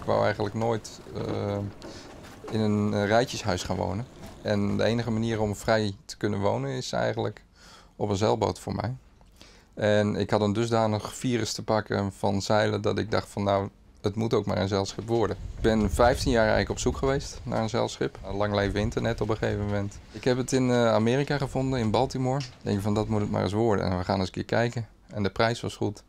wou eigenlijk nooit in een rijtjeshuis gaan wonen. En de enige manier om vrij te kunnen wonen is eigenlijk op een zeilboot voor mij. En ik had een dusdanig virus te pakken van zeilen dat ik dacht van nou, het moet ook maar een zeilschip worden. Ik ben 15 jaar eigenlijk op zoek geweest naar een zeilschip. Lang leven internet op een gegeven moment. Ik heb het in Amerika gevonden, in Baltimore. Ik denk van dat moet het maar eens worden en we gaan eens een keer kijken. En de prijs was goed.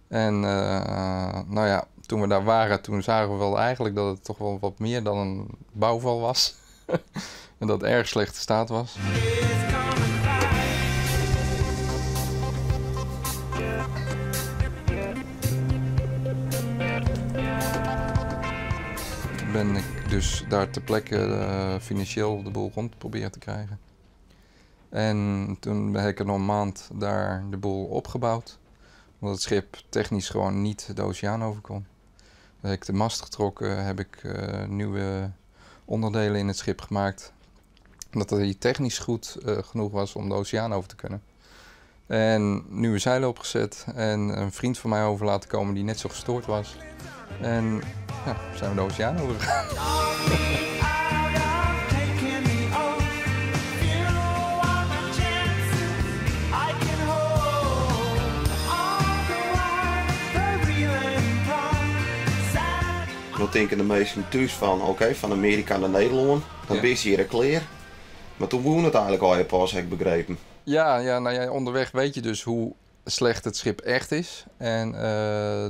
En nou ja, toen we daar waren, toen zagen we wel eigenlijk dat het toch wel wat meer dan een bouwval was. En dat het erg slechte staat was. Ben ik dus daar ter plekke financieel de boel rond proberen te krijgen. En toen heb ik er nog een maand daar de boel opgebouwd. Omdat het schip technisch gewoon niet de oceaan over kon. Dan heb ik de mast getrokken, heb ik nieuwe onderdelen in het schip gemaakt. Omdat hij technisch goed genoeg was om de oceaan over te kunnen. En nieuwe zeilen opgezet en een vriend van mij over laten komen die net zo gestoord was. En ja, zijn we de oceaan overgegaan. Dan denken de meesten thuis van, oké, van Amerika naar Nederland, dan ben je hier klaar. Maar toen woon het eigenlijk al je pas, heb ik begrepen. Ja, nou ja, onderweg weet je dus hoe slecht het schip echt is. En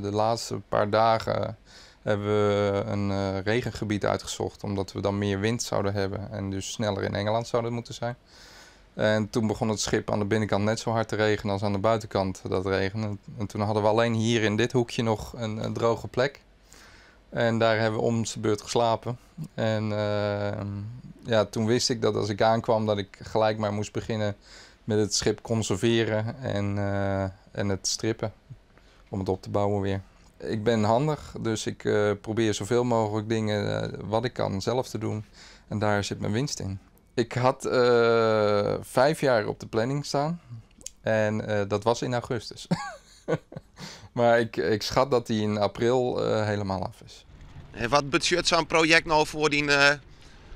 de laatste paar dagen hebben we een regengebied uitgezocht, omdat we dan meer wind zouden hebben en dus sneller in Engeland zouden moeten zijn. En toen begon het schip aan de binnenkant net zo hard te regenen als aan de buitenkant dat regende. En toen hadden we alleen hier in dit hoekje nog een droge plek. En daar hebben we om zijn beurt geslapen. En ja, toen wist ik dat als ik aankwam dat ik gelijk maar moest beginnen met het schip conserveren en het strippen. Om het op te bouwen weer. Ik ben handig, dus ik probeer zoveel mogelijk dingen wat ik kan zelf te doen. En daar zit mijn winst in. Ik had 5 jaar op de planning staan. En dat was in augustus. Maar ik schat dat die in april helemaal af is. En wat budget zo'n project nou voor die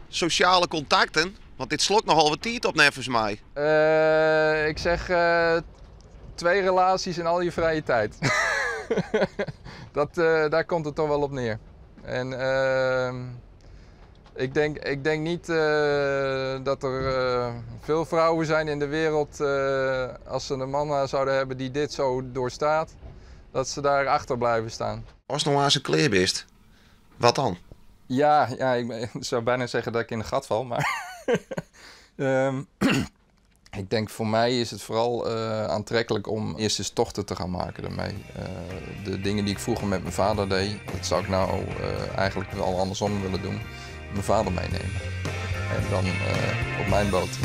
sociale contacten? Want dit slokt nogal wat tijd op, nevens mij. Ik zeg 2 relaties in al je vrije tijd. Daar komt het toch wel op neer. En ik denk niet dat er veel vrouwen zijn in de wereld, als ze een man zouden hebben die dit zo doorstaat, dat ze daar achter blijven staan. Als nog aan zijn kleer bist, wat dan? Ja, ik zou bijna zeggen dat ik in een gat val, maar ik denk voor mij is het vooral aantrekkelijk om eerst eens tochten te gaan maken ermee. De dingen die ik vroeger met mijn vader deed, dat zou ik nou eigenlijk wel andersom willen doen. Mijn vader meenemen en dan op mijn boot.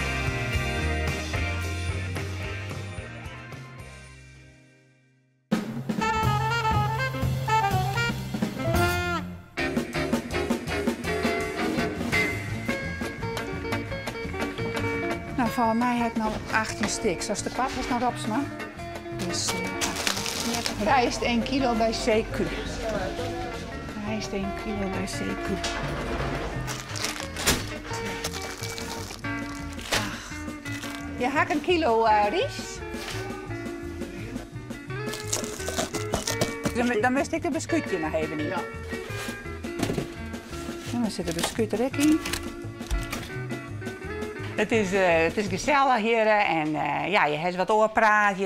Nou, voor mij heb ik nou 18 stuks. Als de kwart was nou Robsma. Dus 18. Rijst 1 kilo bij CQ. Rijst 1 kilo bij CQ. Je hakt een kilo rijst. Dan moest ik de beschuitje nog even in. Ja. En dan zit de beschuit er ook in. Het is gezellig hier en ja, je hebt wat oorpraat.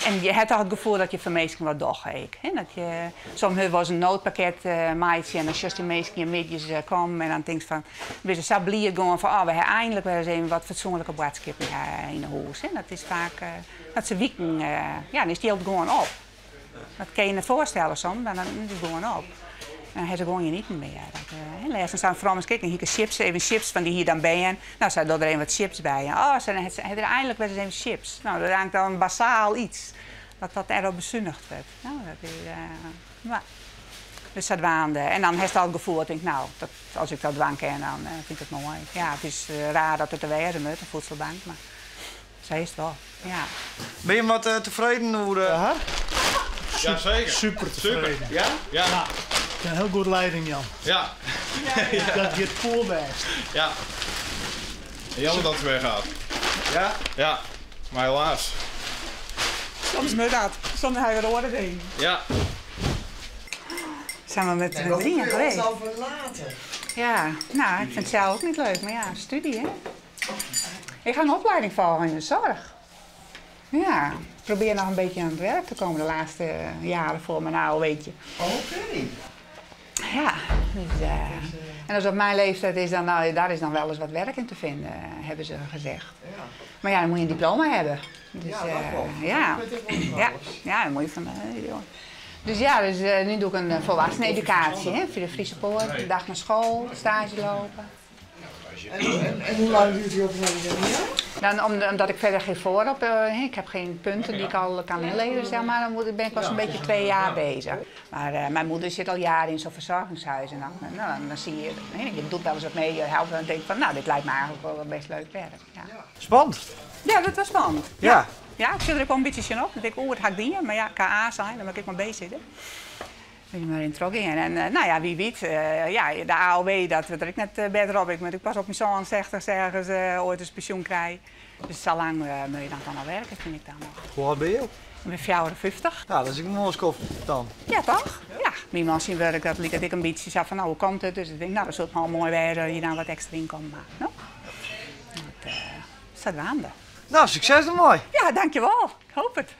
En je hebt toch het gevoel dat je van meesten wat doch hebt. Dat je, soms was een noodpakket maatje en dan just die meesten in midjes komen en dan denk je van, we zijn zo blij gewoon van, oh, we hebben eindelijk weer eens even wat fatsoenlijke boodschappen in de huis. Hè. Dat is vaak, dat ze wieken, ja, dan is die ook gewoon op. Dat kan je je voorstellen soms, maar dan is het gewoon op. En dan hebben ze gewoon je niet meer. En dan staan vooral eens kijken, hier chips, even chips van die hier dan bij. Nou, ze hadden er even wat chips bij. Oh, ze hebben er eindelijk weer eens even chips. Nou, dat is dan basaal iets. Dat erop bezuinigd werd. Nou, dat is, maar, dus dat waande. En dan heeft al het gevoel, dat ik denk, nou, dat, als ik dat dwang ken, dan vind ik het mooi. Ja, het is raar dat het er weer is met een voedselbank, maar zij is het wel. Ja. Ben je wat tevreden over haar? Ja, zeker. Super tevreden. Super. Ja? Ja. Ja. Kin hiel goed leiding jaan. Ja. Dat giet poerbêst. Ja. Jammer dat het weer gaat. Ja? Ja, maar helaas. Soms moet dat. Soms ha je wer oare dingen. Ja. Zijn we met drieën geweest. al verlaten. Ja, nou, ik vind het zelf ook niet leuk, maar ja, studie hè. Ik ga een opleiding volgen in de zorg. Ja, ik probeer nog een beetje aan het werk te komen de laatste jaren voor mijn oude weetje. Oké. Ja, dus, en als op mijn leeftijd is, dan, nou, daar is dan wel eens wat werk in te vinden, hebben ze gezegd. Ja. Maar ja, dan moet je een diploma hebben. Dus, Ja, dat klopt. ja. Dat weet ik wel Ja, alles. ja, dan moet je van. Joh. Dus ja, dus, nu doe ik een volwassenen educatie, hè, via de Friese Poort, een dag naar school, stage lopen. En hoe lang duurt die opleiding dan hier? Dan, omdat ik verder geen voorop, ik heb geen punten die ik al kan inleveren, zeg maar, dan ben ik pas een beetje 2 jaar bezig. Maar mijn moeder zit al jaren in zo'n verzorgingshuis en dan, nou, dan zie je, hè, je doet wel eens wat mee, je helpt en dan denk je van, nou, dit lijkt me eigenlijk wel best leuk werk. Ja, Spannend. ja dat was spannend. Ja. Ja, ik zit er ook wel een beetje op. Dan denk ik, oeh, het ga ik dienen. Maar ja, KA zijn, dan moet ik maar bezig zitten. Ben je maar in trok in. En nou ja, wie weet, ja, de AOW, dat werd ik net beter op. Ik moet ik pas op mijn zoon 60 ergens ooit eens pensioen krijgen. Dus zo lang moet je dan kan al werken, vind ik dan nog. Hoe oud ben je? Ik ben 54. Nou, dat is een mooie skoft dan. Ja, toch? Ja. Mijn man zien werk, dat liep dat ik een beetje zo van, nou, hoe komt het? Dus ik denk, nou, dat zult wel mooi worden, je dan wat extra inkomen maakt. No? Dat staat waande. Nou, succes dan mooi. Ja, dankjewel. Ik hoop het.